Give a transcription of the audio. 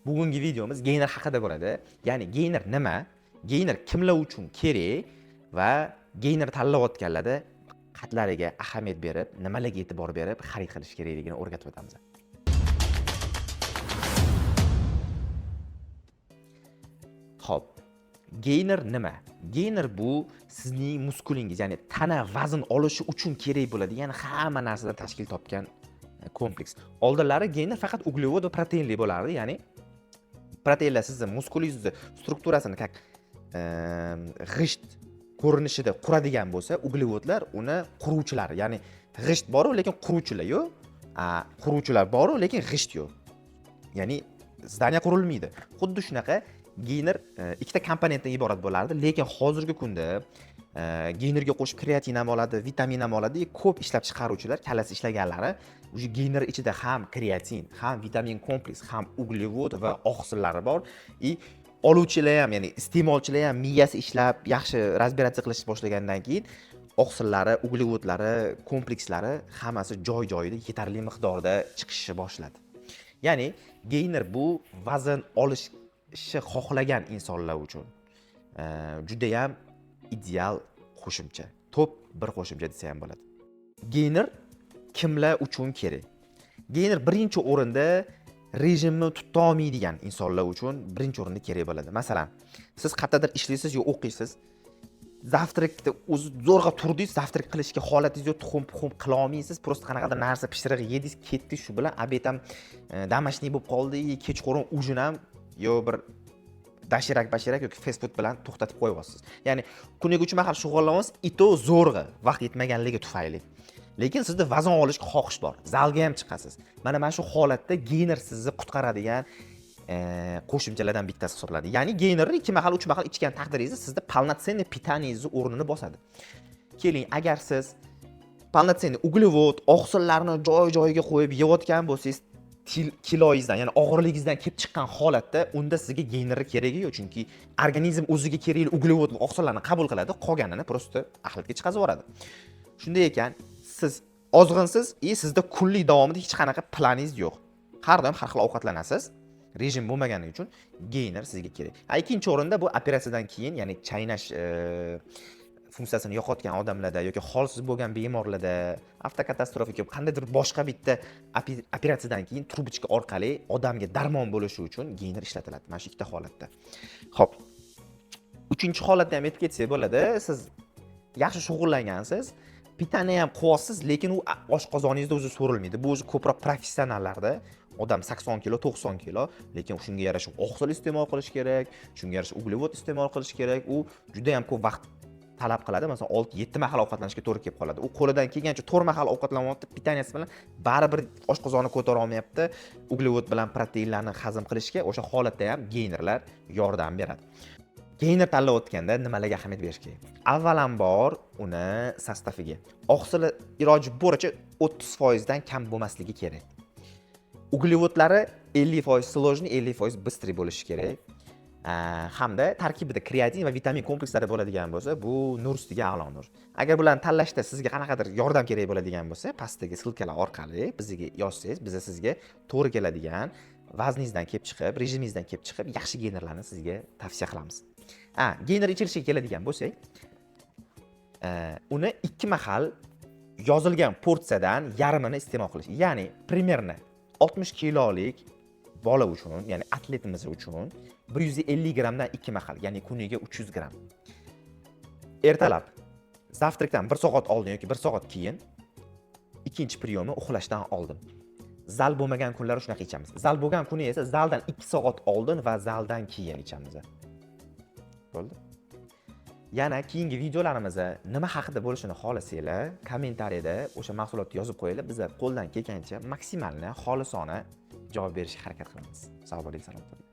Bugungi videomiz geyner haqida bo'ladi. Ya'ni geyner nima? Geyner kimlar uchun kerak va geyner tanlayotganlarda qatlariga ahamiyat berib, nimalarga e'tibor berib xarid qilish kerakligini o'rgatib o'tamiz. Xo'p, geyner nima? Geyner bu sizning muskulingiz, ya'ni tana vazn olishi uchun kerak bo'ladigan hamma narsadan tashkil topgan kompleks. Oldinlari geyner faqat uglevod va proteinli bo'lardi, ya'ni proteinlar sizni muskulingizni strukturasini как g'isht ko'rinishida quradigan bo'lsa, uglevodlar uni quruvchilar, ya'ni g'isht bor-u, lekin quruvchilar yo'q. Quruvchilar bor-u, lekin g'isht yo'q. Ya'ni здание qurilmaydi. Xuddi shunaqa geyner ikkita komponentdan iborat bo'lardi, lekin hozirgi kunda geynerga qo'shib kreatin ham oladi, vitamin ham oladi. Ko'p ishlab chiqaruvchilar, kallasi ishlaganlari уже geyner ichida ham kreatin, ham vitamin kompleks, ham uglevod va oqsillari bor. И oluvchilar ham, ya'ni iste'molchilar ham miyasi ishlab, yaxshi разбираться qilish boshlagandan keyin oqsillari, uglevodlari, komplekslari hammasi joy-joyida yetarli miqdorda chiqishni boshladi. Ya'ni geyner bu vazn olishni xohlagan insonlar uchun judayam ideal qo'shimcha, top bir qo'shimcha desa ham bo'ladi. Geyner kimlar uchun kerak? Geyner birinchi o'rinda rejimni tutolmaydigan insonlar uchun birinchi o'rinda kerak bo'ladi. Masalan, siz qayerdadir ishlaysiz yo o'qiysiz, завтрак da o'zi zo'rg'a turdingiz, завтрак qilishga holatingiz yo'q, tuxum puxum qila olmaysiz, просто qanaqadir narsa pishiriq yedingiz, ketdi shu bilan, обед ham домашний bo'lib qoldi, и kechqurun ужин ham yo bir Doshirak bashirak yoki fast food bilan to'xtatib qo'yyapsiz. Ya'ni kuniga 3 mahal shug'ullanyapsiz, и то zo'rg'a, vaqt yetmaganligi tufayli. Lekin sizda vazn olishga xohish bor, zalga ham chiqasiz. Mana shu holatda geyner sizni qutqaradigan qo'shimchalardan bittasi hisoblanadi. Ya'ni geynerni 2 mahal, 3 mahal ichgan taqdiringizda sizda полноценный питание ngizni o'rnini bosadi. Keling, agar siz полноценный uglevod, oqsillarni joy-joyiga qo'yib yeyotgan bo'lsangiz, kiloyingizdan, ya'ni og'irligingizdan kelib chiqqan holatda, unda sizga geynerni keragi yo'q, chunki organizm o'ziga kerakli uglevod va oqsillarni qabul qiladi, qolganini просто axlatga chiqazib yuboradi. Shunday ekan, siz ozg'insiz и sizda kunlik davomida hech qanaqa planingiz yo'q. Har doim har xil ovqatlanasiz. Rejim bo'lmagani uchun geyner sizga kerak. Ikkinchi o'rinda bu operatsiyadan keyin, ya'ni chaynash funksiyasini yo'qotgan odamlarda yoki holsiz bo'lgan bemorlarda, avtokatastrofa yoki qandaydir boshqa bitta operatsiyadan keyin трубочка orqali odamga darmon bo'lishi uchun geyner ishlatiladi. Mana shu ikkita holatda. Xo'p. Uchinchi holatda ham aytib ketsak bo'ladi. Siz yaxshi shug'ullangansiz, питание ham qilyapsiz, lekin u oshqozoningizda o'zi so'rilmaydi. Bu o'zi ko'proq professionallarda. Odam 80 kilo, 90 kilo, lekin shunga yarasha oqsil iste'mol qilish kerak, shunga yarasha uglevod iste'mol qilish kerak. U juda ham ko'p vaqt talab qiladi. Masalan, 6-7 mahal ovqatlanishga to'g'ri kelib qoladi. U qo'lidan kelgancha 4 mahal ovqatlanyapti, питания si bilan baribir oshqozoni ko'tara olmayapti. Uglevod bilan proteinlarni hazm qilishga o'sha holatda ham geynerlar yordam beradi. Geyner tanlayotganda nimalarga ahamiyat berish kerak? Avvalambor uni состав iga. Oqsili iloji boricha 30% dan kam bo'lmasligi kerak. Uglevodlari 50% сложный, 50% быстрый bo'lishi kerak. Hamda tarkibida kreatin va vitamin komplekslari bo'ladigan bo'lsa, bu nur ustiga a'lo nur. Agar bularni tanlashda sizga qanaqadir yordam kerak bo'ladigan bo'lsa, pastdagi ссылка lar orqali bizga yozsangiz, biz sizga to'g'ri keladigan vazningizdan kelib chiqib, rejimingizdan kelib chiqib, yaxshi geynerlarni sizga tavsiya qilamiz. Geyner ichilishiga keladigan bo'lsak, uni 2 mahal yozilgan porsiyadan yarmini iste'mol qilish. Ya'ni примерно 60 kilolik bola uchun, ya'ni atletimiz uchun 150 grammdan 2 mahal, ya'ni kuniga 300 gramm. Ertalab завтрак dan 1 soat oldin yoki 1 soat keyin, ikkinchi приём i uxlashdan oldin. Zal bo'lmagan kunlari shunaqa ichamiz. Zal bo'lgan kuni esa zaldan 2 soat oldin va zaldan keyin ichamiz. Bo'ldi. Yana keyingi videolarimizda nima haqida bo'lishini xohlasanglar, kommentariyada o'sha mahsulotni yozib qo'yinglar. Biz qo'ldan kelgancha maksimalni xolisona javob berishga harakat qilamiz. Sog' bo'ling, salomat bo'ling.